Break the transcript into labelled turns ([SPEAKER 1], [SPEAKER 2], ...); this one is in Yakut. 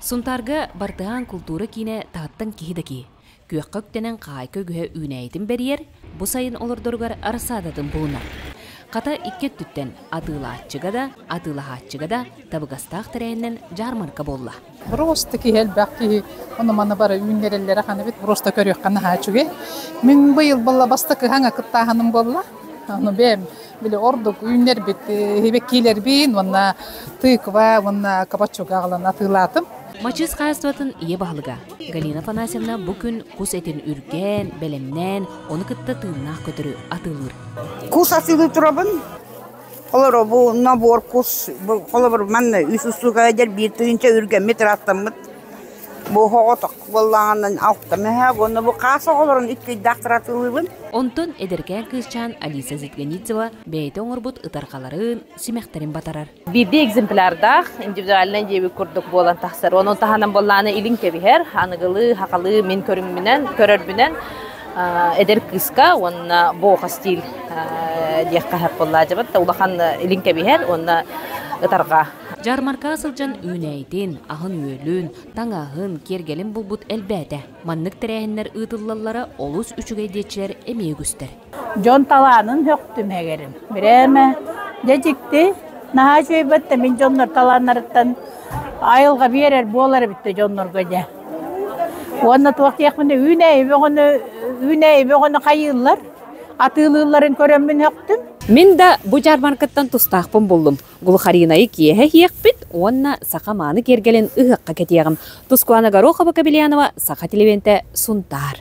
[SPEAKER 1] Сунтаарга Бартыһаан култуура киинэ таһыттан киһи да киһи. Күөххэ үктэнэн хаайка үгүһэ үүнээйитин бэрийэр, бу сайын олордоругар арассаадатын булунар. Хата икки өттүттэн атыылааччыга да, атыылаһааччыга да табыгастаах тэрээһинэн дьаармарка буолла.
[SPEAKER 2] Просто киһи элбэх киһи ону-маны бары үүннэрэллэрэ ханы бит просто көрүөххэ наһаа үчүгэй. Мин быйыл буолла бастакы хаҥа кыттааһыным буолла. Ону бэйэм били ордук үүннэрбит киилэрбин уонна тыква уонна кабачок аҕалан атыылаатым.
[SPEAKER 1] Мачыыс хаһаайыстыбатын ийэ баһылыга Галина Афанасьевна бу күн кус этин үргээн, бэлэмнээн, ону кытта тыыннаах көтөрү атыылыыр.
[SPEAKER 3] Кус атыылыы турабын. Холобур, бу набор кус, холобур, манна үс устууга эдэр биир тыһыынча үргэммит, ырааттаммыт. Бу оҕотох буоллаҕынан алта мөһөөк уонна бу хаас оҕолорун икки ыйдаахтар атыылыыбын.
[SPEAKER 1] Онтон эдэркээн кыысчаан Алиса Зитганицева бэйэтэ оҥорбут ытарҕаларын, симэхтэрин батарар.
[SPEAKER 4] Биирдии экземплярдаах индивидуальнай диэбит курдук буолан тахсар. Онон таһынан буоллаҕына илин кэбиһэр, аныгылыы, хахалыы мин көрүҥмүнэн, көрөрбүнэн эдэр кыыска уонна боха стиль диэххэ сөп буоллаадьабат улахан илин кэбиһэр уонна ытарҕа.
[SPEAKER 1] Дьаармаркаҕа сылдьан үүнээйитин, аһын-үөлүн, таҥаһын, киэргэлин булбут элбээтэ. Маннык тэрээһиннэр ыытыллаллара олус үчүгэй диэччилэр эмиэ үгүстэр.
[SPEAKER 5] Дьон талаанын сөхтүм эгэрим. Бирээмэ, дьэ дьикти, наһаа үчүгэйбэт да мин дьоннор талааннарыттан айылҕа биэрэр буолар эбит да дьоннорго дьэ. Уонна туох диэхпинэ үүнээйи бөҕөнү үүнээйи бөҕөнү хайыыллар, атыылыылларын көрөммүн сөхтүм.
[SPEAKER 1] Мин да бу дьаарбаҥкаттан тустаахпын буллум. Глухаринайы киэһэ иһиэхпит уонна саха мааны киэргэлин ыһыахха кэтиэҕим. Тускуана Горохова-Кобельянова, Саха телевидениетэ, Сунтаар.